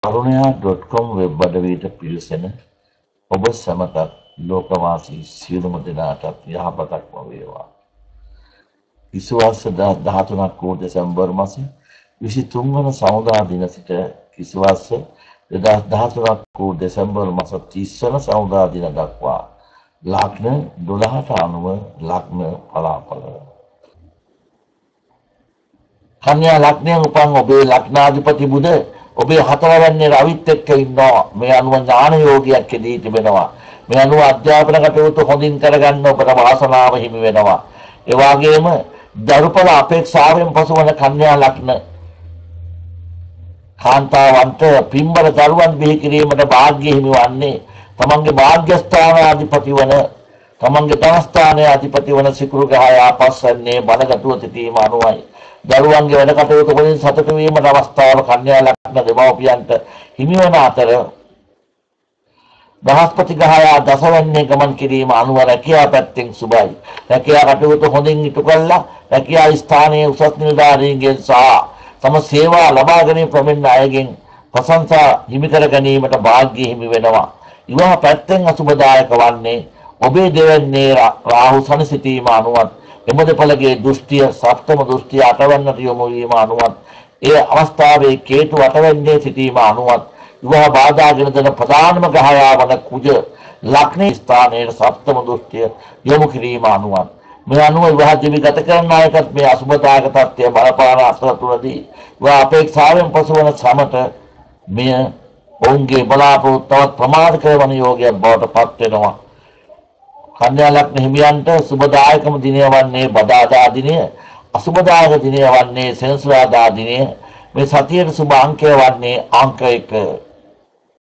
karunya.com web අඩවියට පිවිසෙන ඔබ සැමටත් ලෝකවාසී සියලුම දෙනාටත් යහපතක්ම වේවා. කිසිවර්ෂ 13ක් වූ දෙසැම්බර් මාස 23 වන සමුදා දින සිට කිසිවර්ෂ 2013ක් වූ දෙසැම්බර් මාස 30 වන සමුදා දින දක්වා ලග්න 12ට අනුව ලග්න පලාඵල. කන්‍යා ලග්නයෙන් උපන් ඔබේ ලග්නාධිපති බුධ ඔබේ හතරවැන්නේ රවිත් එක්ක ඉන්නවා. මේ අනුව ඥාන යෝගයක් යෙදී තිබෙනවා. මේ අනුව අධ්‍යාපන කටයුතු හොඳින් කරගන්න ඔබට වාසනාව හිමි වෙනවා. ඒ වගේම දරුපල අපේක්ෂාවෙන් පසුවන කන්‍යා ලග්න කාන්තාවන්ට පින්බර දරුවන් බිහි කිරීමට භාග්‍ය හිමි වන්නේ තමන්ගේ භාග්‍යස්ථානාධිපති වන තමන්ගේ ධනස්ථානයේ අධිපති වන සිකුරු ග්‍රහයා පස්වන්නේ බලගතුව සිටීම අනුවයි. දරුවන්ගේ වැඩ කටයුතු වලින් සතුටු වීමට අවස්ථාව කන්‍යා ලග්න දෙමව්පියන්ට හිමි වන අතර බ්‍රහස්පති ග්‍රහයා දසවැන්නේ ගමන් කිරීම අනුව රැකියා පැත්තෙන් සුබයි. රැකියා කටයුතු හොඳින් ඉටු කළා රැකියා ස්ථානයේ උසස් නිලධාරීන්ගෙන් සහ තම සේවා ලබා ගැනීම ප්‍රමිණ අයගෙන් ප්‍රශංසා හිමි කර ගැනීමට භාග්‍ය හිමි වෙනවා. විවාහ පැත්තෙන් අසුබදායක වන්නේ ඔබේ දෙවැන්නේ රාහු සනි සිටීම අනුවත් එම දෙපළගේ දෘෂ්ටිය සප්තම දෘෂ්ටිය අටවැන්නට යොමු වීම අනුවත් ඒ අවස්ථාවේ කේතු අටවැන්නේ සිටීම අනුවත් විවාහ බාධාගෙන දෙන ප්‍රධානම ග්‍රහයා වන කුජ ලග්න ස්ථානයේ සප්තම දෘෂ්ටිය යොමු කිරීම අනුවත් මේ අනුව විවාහ ජීවිත ගත කරන අයටත් මේ අසුබදායක තත්ත්වය බලපාන අතරතුරදී විවාහ අපේක්ෂාවෙන් පසුවන සමට මෙය ඔවුන්ගේ බලාපොරොත්තු තවත් ප්‍රමාද කරවන යෝගයක් බවට පත් වෙනවා. කන්‍යා ලග්න හිමියන්ට සුබදායකම දිනය වන්නේ බදාදා දිනය, අසුබදායක දිනය වන්නේ සෙනසුරාදා දිනය. මේ සතියේ සුබ අංකය වන්නේ අංක 1.